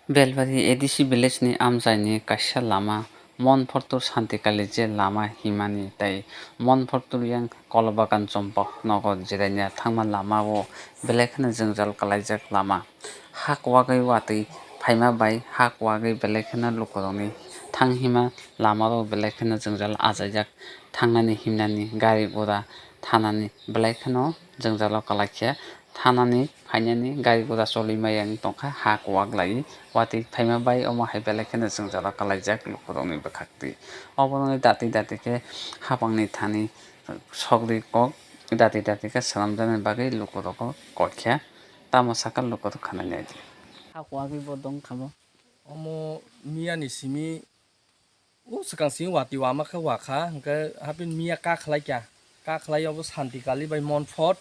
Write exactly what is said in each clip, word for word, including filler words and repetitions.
Belbari A D C village ni amchaini kaisa lama Monfortur Santikali je lama himani tei Monfortur yang Kolobagan Chompak nogo jirania thangma lama o belai kheno jwngjal kalaijak lama. Ha kwagwi watwi phaima bai ha kwagwi belai kheno lukurokni thang hima lama o belai kheno jwngjal achaijak, thangnani himnani gari gura thanani belai kheno jwngjalo kalaikhe. Thanani phainani gari gura choli maya wng tongkha, ha kuwak lai watwi phaima bai omo hai belai kheno jwngjalo kalaijak lukurokni bwkhakti. Obo wngwi dati dati khe hapangni thani sogri kok dati dati khe swnamjaknai bagwi lukurokno koikha, tamo sakha lukurok khwnani aidi. Ha kuwagwi bo dong khamo. Omo miyani simi O swkang simi watwi wama khe wakha, hwnkhe hapin miya kakhlai kya, kakhlai obo Santikali bai Monfort,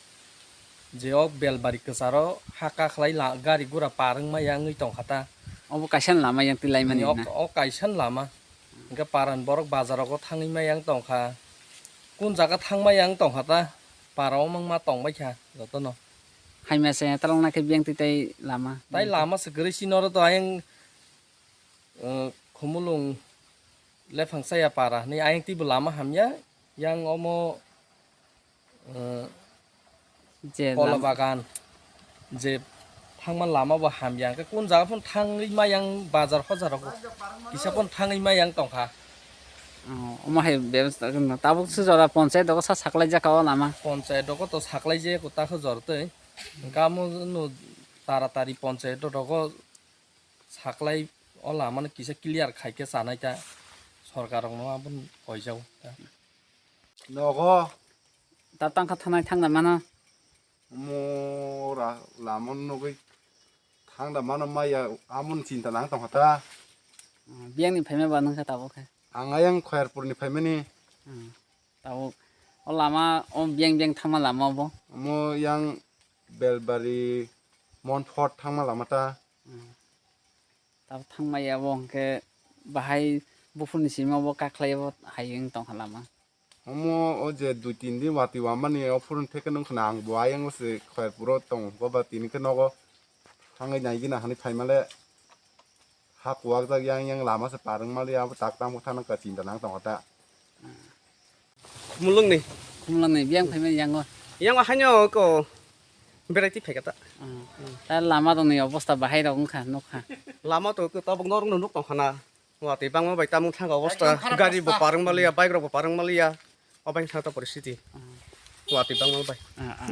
je o Belbari kwcharo ha kakhlai la-, gari gura par wngma ya wngwi tongkha ta. Obo kaisa ni lama yang twi laimani o, na? O kaisa ni lama, hwnkhe paran borok bazarogo thangwi ma yang tongkha, kun jaga thangma yang tongkha ta, para o wngma tongbai kha jotono. Haima se talong nai khe biyang twi tai lama. Tai lama se kwrwi si noro to ayang. Eh, Khumulwng Lephang Chaya para hinwi ayang twibo lama hamya, yang omo, eh, je Kola lama. Bagan je thangma lama bo hamya, hwnkhe kun jaga phano thangwi ma yang bazar hojar rogo kisa phano thangwi ma yang tongkha. Oh, omo hai bebostha kheno. Tabuk se jora ponchayat dogo sa saklai jaka o lama. Ponchayat dogo to saklai je ko ta khe jor twi. Hwnkhe amo no taratari ponchayat dogo saklai o lama no kisa clear khai khe chanai ta, sorkar rok no aboni koijago ta. Nogo. Ta tangkha thanai thangna mano. Mo ra lama no nugwi thangna mano maya amon chinta nang tongkha ta. Hmm, biyang ni phaima ba nung kha tabuk khe. Ang ayang Khoyarpur ni phaimani. Hmm, tabuk o lama o biyang biyang thangma lama bo. Mo yang Belbari Monfort thangma lama ta. Hmm. Tabuk thangmaya bo hwnkhe bahai buphurni simi bo kakhlai bo hai wng tongkha lama. Omo o je dui tin din watwi wamani o phuruni theke nung khna ang bo ayang se Khoyarpuro tongo ba tini khe nogo thangwi naigina hinwi phaimale ha kuwak jak yang yang lama se par wng maliya abo tak tang bo thana ka chinta nang tongkha ta. Mulungni. Mulungni biyang phaimani yango. Yango haino ko berai ti phaikha ta. Hmm. Ta lama rokni obosta bahai rok wngkha nukha. Lama to ko tabuk norok no nuk tongkha na. Watwi bangma bai tamung thang obosta. Ekdom kharap gari bo obosta. Parwng maliya, bike rok bo parwng maliya. Obai thang ta poristiti. Hmm. Watwi bangma bai. Ah, ah.